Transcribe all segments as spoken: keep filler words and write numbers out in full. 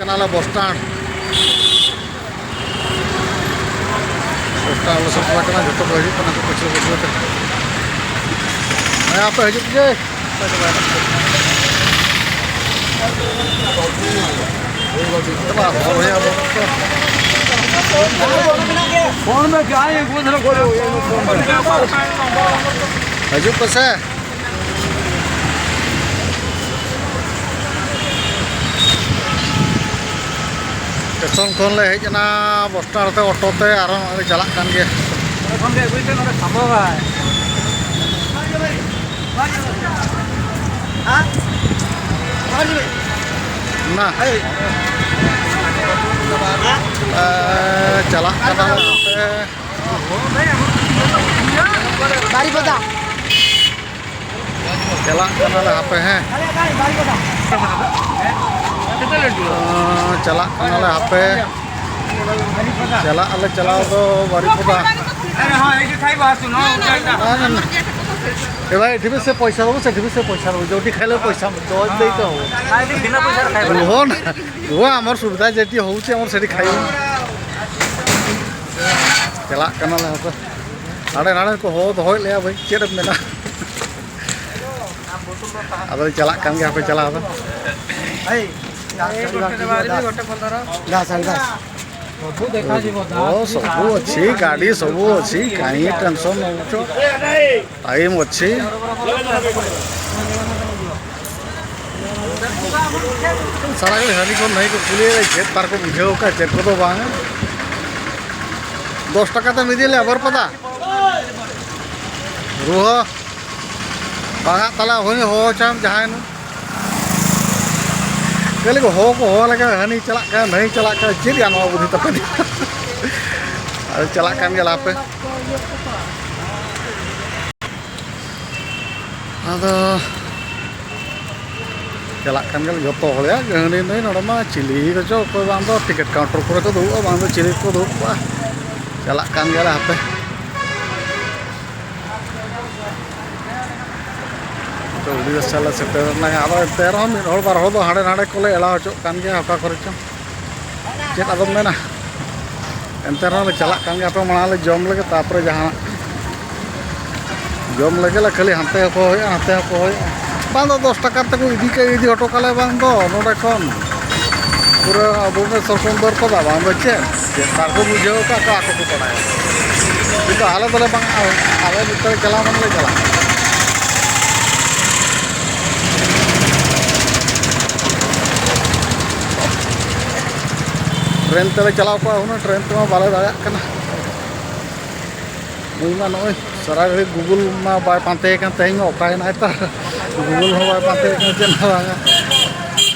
ᱠᱟᱱᱟᱞᱮ Bose stand. Bose stand ᱞᱮ ᱥᱮᱴᱮᱨ ᱟᱠᱟᱱᱟ, ᱡᱚᱛᱚ ᱠᱚ ᱦᱤᱡᱩᱜ ᱠᱟᱱᱟ ᱠᱚ ᱯᱟᱹᱪᱷᱞᱟᱹ ᱯᱟᱹᱪᱷᱞᱟᱹ ᱛᱮ᱾ ᱦᱮᱸ, ᱟᱯᱮ ᱦᱤᱡᱩᱜ ᱯᱮ᱾ ᱯᱷᱳᱱ ᱢᱮ, ᱡᱟᱦᱟᱸᱭ ᱜᱮ ᱯᱷᱳᱱ ᱫᱷᱟᱨᱟ ᱜᱚᱡ ᱦᱩᱭᱩᱜᱼᱟ, ᱯᱷᱳᱱ ᱢᱮ᱾ ᱦᱤᱡᱩᱜ ᱯᱮᱥᱮ᱾ ᱥᱴᱮᱥᱚᱱ ᱠᱷᱚᱱ ᱞᱮ ᱦᱮᱡ ᱮᱱᱟ ᱵᱚᱥ ᱥᱴᱮᱱᱰ ᱛᱮ ᱚᱴᱳ ᱛᱮ, ᱟᱨᱦᱚᱸ ᱱᱚᱜᱼᱚᱭ ᱞᱮ ᱪᱟᱞᱟᱜ ᱠᱟᱱ ᱜᱮᱭᱟ᱾ ᱚᱸᱰᱮ ᱠᱷᱚᱱ ᱜᱮ ᱟᱹᱜᱩᱭ ᱯᱮ, ᱱᱚᱰᱮ ᱥᱟᱢᱵᱟᱣᱟᱭ᱾ ᱱᱟ᱾ ᱮ, ᱪᱟᱞᱟᱜ ᱠᱟᱱᱟ ᱞᱮ ᱦᱟᱯᱮ᱾ ᱵᱟᱨᱤᱯᱟᱫᱟ᱾ ᱪᱟᱞᱟᱜ ᱠᱟᱱᱟᱞᱮ ᱦᱟᱯᱮ, ᱦᱮᱸ᱾ ᱪᱟᱞᱟᱜ ᱠᱟᱱᱟᱞᱮ ᱦᱟᱯᱮ᱾ ᱪᱟᱞᱟᱜ ᱟᱞᱮ, ᱪᱟᱞᱟᱣ ᱫᱚ ᱵᱟᱨᱤᱯᱟᱫᱟ᱾ ᱮ ᱵᱷᱟᱭ, ᱮᱴᱷᱤ ᱵᱮᱥ ᱥᱮ ᱯᱚᱭᱥᱟ ᱫᱚ, ᱥᱮ ᱮᱴᱷᱤ ᱵᱮᱥ ᱥᱮ ᱯᱚᱭᱥᱟ ᱫᱚ, ᱡᱚᱴᱤ ᱠᱷᱟᱭᱞᱮ ᱯᱚᱭᱥᱟ ᱫᱚ ᱫᱮᱭ ᱛᱚ᱾ ᱵᱤᱱᱟ ᱯᱚᱭᱥᱟ ᱨᱮ ᱠᱷᱟᱭ ᱵᱟᱨᱤᱯᱟᱫᱟ᱾ ᱦᱚᱸ, ᱣᱟ, ᱟᱢᱟᱨ ᱥᱩᱵᱤᱫᱷᱟ ᱡᱮᱴᱤ ᱦᱚᱣᱩᱪᱤ, ᱟᱢᱟᱨ ᱥᱮᱴᱤ ᱠᱷᱟᱭᱩ᱾ ᱪᱟᱞᱟᱜ ᱠᱟᱱᱟᱞᱮ ᱦᱟᱯᱮ᱾ ᱦᱟᱸᱰᱮ ᱱᱟᱰᱮ ᱠᱚ ᱦᱚᱦᱚ ᱫᱚᱦᱚᱭᱮᱫ ᱞᱮᱭᱟ, ᱵᱷᱟᱹᱭ, ᱪᱮᱫ ᱮᱢ ᱢᱮᱱᱟ? ᱟᱫᱚ ᱪᱟᱞᱟᱜ ᱠᱟᱱ ᱜᱮᱭᱟ, ᱦᱟᱯᱮ ᱪᱟᱞᱟᱣ ᱫᱚ᱾ ᱫᱟᱥ ᱟᱨ ᱫᱟᱥ᱾ ᱥᱚᱵᱩ ᱫᱮᱠᱷᱟ ᱡᱤᱵᱚ, ᱫᱟᱥ ᱚ, ᱥᱚᱵᱩ ᱚᱪᱷᱤ, ᱜᱟᱰᱤ ᱥᱚᱵᱩ ᱚᱪᱷᱤ, ᱠᱟᱹᱦᱤ ᱴᱮᱱᱥᱚᱱ ᱱᱚᱪᱚ, ᱴᱟᱭᱤᱢ ᱚᱪᱷᱤ᱾ ᱥᱟᱨᱟ ᱜᱷᱟᱹᱲᱤ ᱦᱟᱹᱱᱤ ᱠᱷᱚᱱ ᱱᱟᱹᱭ ᱠᱚ ᱠᱩᱞᱤᱭᱮᱫᱟ, ᱪᱮᱫ ᱛᱟᱨ ᱠᱚ ᱵᱩᱡᱷᱟᱹᱣ ᱠᱟᱜ, ᱪᱮᱫ ᱠᱚᱫᱚ ᱵᱟᱝ᱾ ᱫᱚᱥ ᱴᱟᱠᱟ ᱛᱮᱢ ᱤᱫᱤ ᱞᱮᱭᱟ ᱵᱟᱨᱤᱯᱟᱫᱟ? ᱨᱩᱦᱟᱹ᱾ ᱵᱟᱝ ᱦᱟᱸᱜ ᱛᱟᱦᱞᱮ ᱦᱩᱭ ᱦᱚᱦᱚ ᱦᱚᱪᱚᱭᱟᱢ ᱡᱟᱦᱟᱸᱭ ᱱᱩ᱾ ᱪᱮᱫ ᱞᱮᱠᱟ ᱦᱚᱦᱚ ᱠᱚ ᱦᱚᱦᱚ ᱞᱮᱠᱟ, ᱦᱟᱹᱱᱤ ᱪᱟᱞᱟᱜ ᱠᱟᱱᱟ, ᱱᱟᱹᱭ ᱪᱟᱞᱟᱜ ᱠᱟᱱᱟ, ᱪᱮᱫ ᱜᱟᱱᱚᱜᱼᱟ ᱵᱩᱫᱷᱤ ᱛᱟᱯᱮ? ᱟᱫᱚ ᱪᱟᱞᱟᱜ ᱠᱟᱱ ᱜᱮᱭᱟ ᱞᱟᱦᱟ ᱯᱮ᱾ ᱟᱫᱚ ᱪᱟᱞᱟᱜ ᱠᱟᱱ ᱜᱮᱭᱟᱞᱮ ᱡᱚᱛᱚ ᱦᱚᱲ ᱜᱮ᱾ ᱦᱟᱹᱱᱤ ᱱᱟᱹᱭ ᱱᱚᱰᱮ ᱢᱟ ᱪᱤᱞᱤ ᱠᱚᱪᱚ ᱚᱠᱚᱭ ᱵᱟᱝ ᱫᱚ ᱴᱤᱠᱤᱴ ᱠᱟᱣᱩᱱᱴᱟᱨ ᱠᱚᱨᱮ ᱠᱚ ᱫᱩᱲᱩᱵᱼᱟ, ᱵᱟᱝ ᱫᱚ ᱪᱤᱞᱤ ᱠᱚ ᱫᱩᱲᱩᱵ ᱠᱚᱜᱼᱟ᱾ ᱪᱟᱞᱟᱜ ᱠᱟᱱ ᱜᱮᱭᱟᱞᱮ ᱦᱟᱯᱮ᱾ ᱟᱹᱰᱤ ᱨᱟᱥᱛᱟ ᱞᱮ ᱥᱮᱴᱮᱨ ᱮᱱᱟ᱾ ᱟᱫᱚ ᱮᱱᱛᱮ ᱨᱮᱦᱚᱸ ᱢᱤᱫ ᱦᱚᱲ ᱵᱟᱨ ᱦᱚᱲ ᱫᱚ ᱦᱟᱸᱰᱮ ᱱᱟᱰᱮ ᱠᱚᱞᱮ ᱮᱲᱟᱣ ᱦᱚᱪᱚᱜ ᱠᱟᱱ ᱜᱮᱭᱟ, ᱚᱠᱟ ᱠᱚᱨᱮ ᱪᱚᱝ᱾ ᱪᱮᱫ ᱟᱫᱚᱢ ᱢᱮᱱᱟ, ᱮᱱᱛᱮ ᱨᱮᱦᱚᱸ ᱞᱮ ᱪᱟᱞᱟᱜ ᱠᱟᱱ ᱜᱮᱭᱟ᱾ ᱟᱯᱮ ᱢᱟᱲᱟᱝ ᱞᱮ ᱡᱚᱢ ᱞᱮᱜᱮ, ᱛᱟᱨᱯᱚᱨᱮ ᱡᱟᱦᱟᱱᱟᱜ ᱡᱚᱢ ᱞᱮᱜᱮ ᱞᱮ᱾ ᱠᱷᱟᱹᱞᱤ ᱦᱟᱱᱛᱮ ᱦᱚᱸᱠᱚ ᱦᱚᱦᱚᱭᱮᱫᱼᱟ, ᱱᱟᱛᱮ ᱦᱚᱸᱠᱚ ᱦᱚᱦᱚᱭᱮᱫᱼᱟ᱾ ᱵᱟᱝ ᱫᱚ ᱫᱚᱥ ᱴᱟᱠᱟ ᱛᱮᱠᱚ ᱤᱫᱤ ᱠᱮ, ᱤᱫᱤ ᱦᱚᱴᱚ ᱠᱟᱞᱮ ᱵᱟᱝ ᱫᱚ ᱱᱚᱰᱮ ᱠᱷᱚᱱ᱾ ᱯᱩᱨᱟᱹ ᱵᱷᱩᱵᱽᱱᱮᱥᱚᱨ ᱠᱷᱚᱱ ᱵᱟᱹᱨᱯᱟᱫᱟ ᱵᱟᱝ ᱫᱚ ᱪᱮᱫ? ᱪᱮᱫ ᱛᱟᱨ ᱠᱚ ᱵᱩᱡᱷᱟᱹᱣ ᱟᱠᱟᱫ ᱠᱚ, ᱟᱠᱚ ᱠᱚ ᱵᱟᱲᱟᱭᱟ᱾ ᱠᱤᱱᱛᱩ ᱟᱞᱮ ᱫᱚᱞᱮ ᱵᱟᱝ, ᱟᱞᱮ ᱢᱤᱫᱴᱟᱝ ᱪᱟᱞᱟᱣ ᱢᱟᱱᱮ ᱞᱮ ᱪᱟᱞᱟᱜᱼᱟ᱾ ᱴᱨᱮᱱ ᱛᱮᱞᱮ ᱪᱟᱞᱟᱣ ᱠᱚᱜᱼᱟ ᱦᱩᱱᱟᱹᱝ, ᱴᱨᱮᱱ ᱛᱮᱢᱟ ᱵᱟᱞᱮ ᱫᱟᱲᱮᱭᱟᱜ ᱠᱟᱱᱟ᱾ ᱱᱩᱭ ᱢᱟ ᱱᱚᱜᱼᱚᱭ ᱥᱟᱨᱟ ᱜᱷᱟᱹᱲᱤᱡ ᱜᱩᱜᱩᱞ ᱢᱟ ᱵᱟᱭ ᱯᱟᱱᱛᱮᱭ ᱠᱟᱱ, ᱛᱮᱦᱮᱧ ᱢᱟ ᱚᱠᱟᱭᱮᱱᱟᱭ ᱛᱟᱨ? ᱜᱩᱜᱩᱞ ᱦᱚᱸ ᱵᱟᱭ ᱯᱟᱱᱛᱮᱭ ᱠᱟᱱᱟ, ᱪᱮᱫ ᱦᱚᱸ ᱵᱟᱝᱟ᱾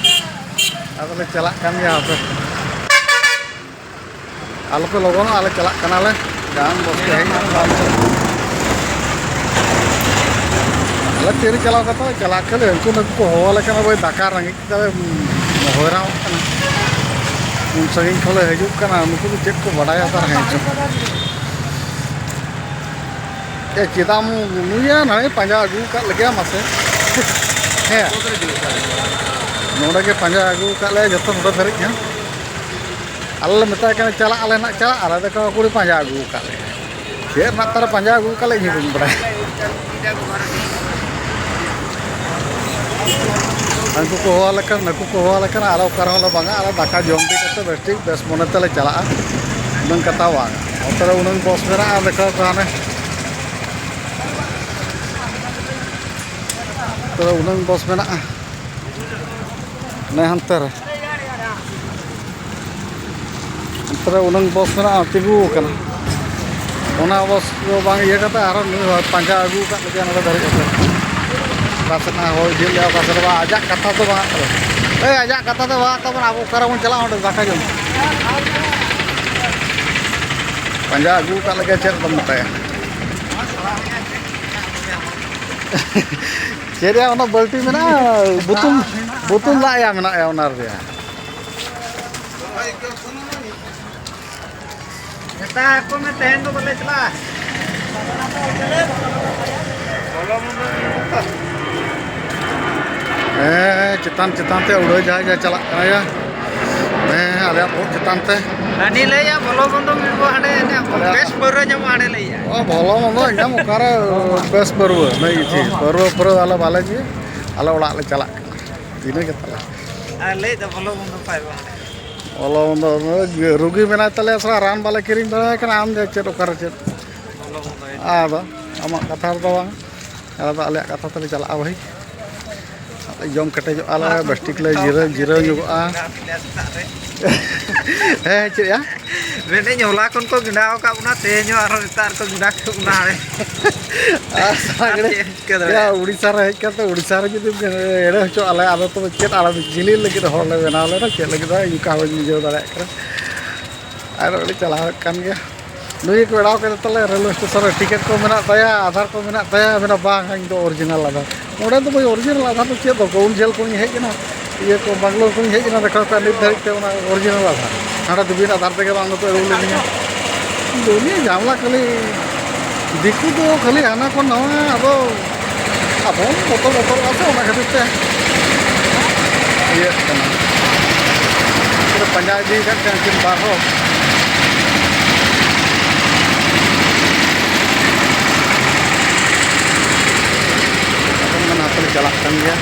ᱟᱫᱚᱞᱮ ᱪᱟᱞᱟᱜ ᱠᱟᱱ ᱜᱮᱭᱟ, ᱦᱟᱯᱮ᱾ ᱟᱞᱚᱯᱮ ᱞᱚᱜᱚᱱᱚᱜᱼᱟ, ᱟᱞᱮ ᱪᱟᱞᱟᱜ ᱠᱟᱱᱟᱞᱮ᱾ ᱜᱟᱱ ᱵᱚᱥᱛᱮ ᱦᱮᱡ ᱮᱱᱟ, ᱵᱟᱝ ᱪᱟᱞᱟᱜ᱾ ᱟᱞᱮ ᱛᱤᱨᱮ ᱪᱟᱞᱟᱣ ᱠᱟᱛᱮ ᱪᱟᱞᱟᱜ ᱠᱟᱱᱟᱞᱮ, ᱩᱱᱠᱩ ᱱᱩᱠᱩ ᱠᱚ ᱦᱚᱦᱚ ᱟᱞᱮ ᱠᱟᱱᱟ, ᱵᱷᱟᱹᱭ ᱫᱟᱠᱟ ᱨᱮᱸᱜᱮᱡ ᱛᱮᱞᱮ ᱦᱚᱭᱨᱟᱱᱚᱜ ᱠᱟᱱᱟ᱾ ᱩᱱ ᱥᱟᱺᱜᱤᱧ ᱠᱷᱚᱱ ᱞᱮ ᱦᱤᱡᱩᱜ ᱠᱟᱱᱟ, ᱱᱩᱠᱩ ᱫᱚ ᱪᱮᱫ ᱠᱚ ᱵᱟᱰᱟᱭᱟ ᱛᱟᱨ ᱦᱮᱸ ᱪᱚ᱾ ᱮ, ᱪᱮᱫᱟᱜ ᱱᱩᱭᱟ ᱱᱟᱹᱭ ᱯᱟᱸᱡᱟ ᱟᱹᱜᱩ ᱟᱠᱟᱫ ᱞᱮᱜᱮᱭᱟ ᱢᱟᱥᱮ᱾ ᱦᱮᱸ, ᱱᱚᱰᱮ ᱜᱮ ᱯᱟᱸᱡᱟ ᱟᱹᱜᱩ ᱟᱠᱟᱫ ᱞᱮᱭᱟ ᱡᱚᱛᱚ ᱱᱚᱰᱮ ᱫᱷᱟᱹᱨᱤᱡ ᱦᱮᱸ᱾ ᱟᱞᱮ ᱞᱮ ᱢᱮᱛᱟᱭ ᱠᱟᱱᱟ, "ᱪᱟᱞᱟᱜ ᱟᱞᱮ ᱱᱟᱜ, ᱪᱟᱞᱟᱜ ᱟᱞᱮ", ᱫᱚ ᱩᱠᱩᱨᱮ ᱯᱟᱸᱡᱟ ᱟᱹᱜᱩ ᱟᱠᱟᱫ ᱞᱮᱭᱟ᱾ ᱪᱮᱫ ᱨᱮᱱᱟᱜ ᱛᱟᱨᱟ ᱯᱟᱸᱡᱟ ᱟᱹᱜᱩ ᱟᱠᱟᱫ ᱞᱮ, ᱤᱧ ᱦᱚᱸ ᱵᱟᱹᱧ ᱵᱟᱲᱟᱭᱟ᱾ ᱦᱟᱹᱱᱠᱩ ᱠᱚ ᱦᱚᱦᱚ ᱟᱞᱮ ᱠᱟᱱᱟ, ᱱᱟᱹᱠᱩ ᱠᱚ ᱦᱚᱦᱚ ᱟᱞᱮ ᱠᱟᱱᱟ, ᱟᱞᱮ ᱚᱠᱟ ᱨᱮᱦᱚᱸ ᱞᱮ ᱵᱟᱝᱟ᱾ ᱟᱞᱮ ᱫᱟᱠᱟ ᱡᱚᱢ ᱤᱫᱤ ᱠᱟᱛᱮ ᱵᱮᱥ ᱴᱷᱤᱠ ᱵᱮᱥ ᱢᱚᱱᱮ ᱛᱮᱞᱮ ᱪᱟᱞᱟᱜᱼᱟ᱾ ᱩᱱᱟᱹᱝ ᱠᱟᱛᱷᱟ ᱵᱟᱝ᱾ ᱚᱱᱛᱮ ᱨᱮ ᱩᱱᱟᱹᱝ ᱵᱚᱥ ᱢᱮᱱᱟᱜᱼᱟ, ᱫᱮᱠᱷᱟᱣ ᱯᱮ ᱦᱟᱱᱮ᱾ ᱛᱚᱵᱮ ᱩᱱᱟᱹᱝ ᱵᱚᱥ ᱢᱮᱱᱟᱜᱼᱟ᱾ ᱱᱮ ᱦᱟᱱᱛᱮ ᱨᱮ᱾ ᱚᱱᱛᱮ ᱨᱮ ᱩᱱᱟᱹᱝ ᱵᱚᱥ ᱢᱮᱱᱟᱜᱼᱟ, ᱛᱤᱸᱜᱩ ᱟᱠᱟᱱᱟ᱾ ᱚᱱᱟ ᱵᱚᱥ ᱫᱚ ᱵᱟᱝ ᱤᱭᱟᱹ ᱠᱟᱛᱮ ᱟᱨᱦᱚᱸ ᱱᱩᱭ ᱦᱚᱲ ᱯᱟᱸᱡᱟ ᱟᱹᱜᱩ ᱟᱠᱟᱫ ᱞᱮᱜᱮᱭᱟ ᱱᱚᱰᱮ ᱫᱷᱟᱹᱨᱤᱡ ᱦᱚᱸ᱾ ᱚᱠᱟ ᱥᱮᱫ ᱦᱚᱸ ᱦᱚᱲ ᱤᱫᱤ ᱞᱮᱭᱟ, ᱚᱠᱟ ᱥᱮᱫ ᱵᱟᱝ, ᱟᱡᱟᱜ ᱠᱟᱛᱷᱟ ᱫᱚ ᱵᱟᱝ ᱛᱟᱵᱚᱱ᱾ ᱮᱭ, ᱟᱡᱟᱜ ᱠᱟᱛᱷᱟ ᱫᱚ ᱵᱟᱝ ᱛᱟᱵᱚᱱ, ᱟᱵᱚ ᱚᱠᱟ ᱨᱮᱵᱚᱱ ᱪᱟᱞᱟᱜᱼᱟ ᱚᱸᱰᱮ ᱫᱟᱠᱟ ᱡᱚᱢ? ᱯᱟᱸᱡᱟ ᱟᱹᱜᱩ ᱟᱠᱟᱫ ᱞᱮᱜᱮᱭᱟ, ᱪᱮᱫ ᱫᱚᱢ ᱢᱮᱛᱟᱭᱟ? ᱪᱮᱫ ᱨᱮᱭᱟᱜ ᱚᱱᱟ ᱵᱟᱹᱞᱴᱤ ᱢᱮᱱᱟᱜᱼᱟ? ᱵᱩᱛᱩᱞ, ᱵᱩᱛᱩᱞ ᱫᱟᱜ ᱭᱟ ᱢᱮᱱᱟᱜᱼᱟ ᱚᱱᱟ ᱨᱮᱭᱟᱜ᱾ ᱢᱮᱛᱟ ᱟᱠᱚ ᱢᱮ, ᱛᱮᱦᱮᱧ ᱫᱚ ᱵᱟᱞᱮ ᱪᱟᱞᱟᱜᱼᱟ᱾ ᱦᱮᱸ, ᱪᱮᱛᱟᱱ ᱪᱮᱛᱟᱱ ᱛᱮ ᱩᱰᱟᱹᱣ ᱡᱟᱦᱟᱡᱽ ᱮ ᱪᱟᱞᱟᱜ ᱠᱟᱱᱟ ᱭᱟ᱾ ᱦᱮᱸ, ᱟᱞᱮᱭᱟᱜ ᱵᱚᱦᱚᱜ ᱪᱮᱛᱟᱱ ᱛᱮ᱾ ᱦᱟᱹᱱᱤ ᱞᱟᱹᱭᱟ ᱵᱷᱚᱞᱚ ᱢᱚᱱᱫᱚ ᱢᱤᱫ ᱵᱚ ᱦᱟᱸᱰᱮ ᱮᱱᱮ ᱟᱞᱮᱭᱟᱜ ᱵᱮᱥ ᱯᱟᱹᱣᱨᱟᱹ ᱧᱟᱢᱚᱜᱼᱟ ᱦᱟᱸᱰᱮ ᱞᱟᱹᱭᱟ᱾ ᱚ, ᱵᱷᱚᱞᱚ ᱢᱚᱱᱫᱚ ᱧᱟᱢ ᱚᱠᱟᱨᱮ ᱵᱮᱥ ᱯᱟᱹᱨᱣᱟᱹ? ᱱᱩᱭ ᱤᱫᱤ ᱯᱟᱹᱨᱣᱟᱹ ᱯᱟᱹᱨᱣᱟᱹ ᱟᱞᱮ ᱵᱟᱞᱮ ᱧᱩᱭᱟ, ᱟᱞᱮ ᱚᱲᱟᱜ ᱞᱮ ᱪᱟᱞᱟᱜ ᱠᱟᱱᱟ᱾ ᱤᱱᱟᱹ ᱜᱮ ᱛᱟᱞᱮ᱾ ᱟᱨ ᱞᱟᱹᱭ ᱫᱚ ᱵᱷᱚᱞᱚ ᱢᱚᱱᱫᱚ ᱯᱟᱭ ᱵᱟᱝ᱾ ᱵᱷᱚᱞᱚ ᱢᱚᱱᱫᱚ ᱨᱩᱜᱤ ᱢᱮᱱᱟᱭ ᱛᱟᱞᱮᱭᱟ ᱥᱮ ᱨᱟᱱ ᱵᱟᱞᱮ ᱠᱤᱨᱤᱧ ᱫᱟᱲᱮᱭᱟᱭ ᱠᱟᱱᱟ, ᱟᱢ ᱫᱚ ᱪᱮᱫ ᱚᱠᱟᱨᱮ ᱪᱮᱫ? ᱵᱷᱚᱞᱚ ᱢᱚᱱᱫᱚ ᱟᱫᱚ ᱟᱢᱟᱜ ᱠᱟᱛᱷᱟ ᱨᱮᱫᱚ ᱵᱟᱝ᱾ ᱟᱞᱮ ᱫᱚ ᱟᱞᱮᱭᱟᱜ ᱠᱟᱛᱷᱟ ᱛᱮᱞᱮ ᱪᱟᱞᱟᱜᱼᱟ ᱵᱷᱟᱹᱭ᱾ ᱡᱚᱢ ᱠᱮᱴᱮᱡᱚᱜᱼᱟ ᱞᱮ, ᱵᱮᱥ ᱴᱷᱤᱠ ᱞᱮ ᱡᱤᱨᱟᱹ-, ᱡᱤᱨᱟᱹᱣ ᱧᱚᱜᱚᱜᱼᱟ᱾ ᱦᱮᱸ, ᱪᱮᱫ ᱭᱟ? ᱢᱮᱱᱮᱫᱟᱹᱧ, ᱦᱚᱞᱟ ᱠᱷᱚᱱ ᱠᱚ ᱜᱮᱸᱰᱟ ᱟᱠᱟᱫ ᱵᱚᱱᱟ, ᱛᱮᱦᱮᱧ ᱦᱚᱸ ᱟᱨᱦᱚᱸ ᱱᱮᱛᱟᱨ ᱠᱚ ᱜᱮᱸᱰᱟ ᱠᱮᱫ ᱵᱚᱱᱟ ᱦᱟᱸᱰᱮ᱾ ᱟᱨ ᱥᱟᱜᱲᱮ ᱪᱮᱫ ᱮᱢ ᱪᱤᱠᱟᱹ ᱭᱟ, ᱫᱟᱲᱮᱭᱟᱜᱼᱟ? ᱩᱲᱤᱥᱥᱟ ᱨᱮ ᱦᱮᱡ ᱠᱟᱛᱮ, ᱩᱲᱤᱥᱥᱟ ᱨᱮ ᱡᱩᱫᱤᱢ ᱮᱲᱮ ᱦᱚᱪᱚ ᱟᱞᱮ, ᱟᱫᱚ ᱛᱚᱵᱮ ᱪᱮᱫ ᱟᱲᱟᱝ ᱪᱤᱞᱤ ᱞᱟᱹᱜᱤᱫ ᱦᱚᱲ ᱞᱮ ᱵᱮᱱᱟᱣ ᱞᱮᱱᱟ? ᱪᱮᱫ ᱞᱟᱹᱜᱤᱫ ᱫᱚ ᱤᱧ ᱚᱠᱟ ᱦᱚᱸ ᱵᱟᱹᱧ ᱵᱩᱡᱷᱟᱹᱣ ᱫᱟᱲᱮᱭᱟᱜ ᱠᱟᱱᱟ᱾ ᱟᱨ ᱚᱸᱰᱮ ᱪᱟᱞᱟᱣᱮᱫ ᱠᱟᱱ ᱜᱮᱭᱟ᱾ ᱱᱩᱭ ᱠᱚ ᱮᱲᱟᱣ ᱠᱮᱫᱮ ᱛᱟᱞᱮ ᱨᱮᱞᱣᱮ ᱥᱴᱮᱥᱚᱱ ᱨᱮ, ᱴᱤᱠᱤᱴ ᱠᱚ ᱢᱮᱱᱟᱜ ᱛᱟᱭᱟ, ᱟᱫᱷᱟᱨ ᱠᱚ ᱢᱮᱱᱟᱜ ᱛᱟᱭᱟ, ᱢᱮᱱᱟ, "ᱵᱟᱝ, ᱤᱧ ᱫᱚ ᱚᱨᱤᱡᱤᱱᱟᱞ ᱟᱫᱷᱟᱨ᱾" ᱚᱸᱰᱮ ᱫᱚ ᱵᱟᱹᱧ ᱚᱨᱤᱡᱤᱱᱟᱞ ᱟᱫᱷᱟᱨ ᱫᱚ ᱪᱮᱫ ᱫᱚ, ᱩᱱ ᱡᱷᱟᱹᱞ ᱠᱷᱚᱱᱤᱧ ᱦᱮᱡ ᱮᱱᱟ, ᱤᱭᱟᱹ ᱠᱚ, ᱵᱟᱝᱞᱳᱨ ᱠᱷᱚᱱᱤᱧ ᱦᱮᱡ ᱮᱱᱟ, ᱫᱮᱠᱷᱟᱣ ᱯᱮ ᱱᱤᱛ ᱫᱷᱟᱹᱨᱤᱡ ᱛᱮ ᱚᱱᱟ ᱚᱨᱤᱡᱤᱱᱟᱞ ᱟᱫᱷᱟᱨ᱾ ᱦᱟᱸᱰᱮ ᱫᱩᱵᱤᱱ ᱟᱫᱷᱟᱨ ᱛᱮᱜᱮ ᱵᱟᱝ ᱫᱚᱠᱚ ᱟᱹᱜᱩ ᱞᱤᱫᱤᱧᱟ᱾ ᱫᱩᱱᱤᱭᱟᱹ ᱡᱷᱟᱢᱮᱞᱟ ᱠᱷᱟᱹᱞᱤ᱾ ᱫᱤᱠᱩ ᱫᱚ ᱠᱷᱟᱹᱞᱤ ᱦᱟᱱᱟ ᱠᱚ ᱱᱟᱣᱟ, ᱟᱫᱚ ᱟᱵᱚ ᱵᱚᱛᱚᱨ ᱵᱚᱛᱚᱨᱚᱜᱼᱟ ᱥᱮ, ᱚᱱᱟ ᱠᱷᱟᱹᱛᱤᱨ ᱛᱮ ᱤᱭᱟᱹᱜ ᱠᱟᱱᱟ᱾ ᱯᱩᱨᱟᱹ ᱯᱟᱸᱡᱟ ᱤᱫᱤ ᱟᱠᱟᱫ ᱠᱚᱣᱟ ᱩᱱᱠᱤᱱ ᱵᱟᱨ ᱦᱚᱲ᱾ ᱟᱫᱚ ᱢᱮᱱᱟ ᱦᱟᱯᱮ ᱞᱮ ᱪᱟᱞᱟᱜ ᱠᱟᱱ ᱜᱮᱭᱟ᱾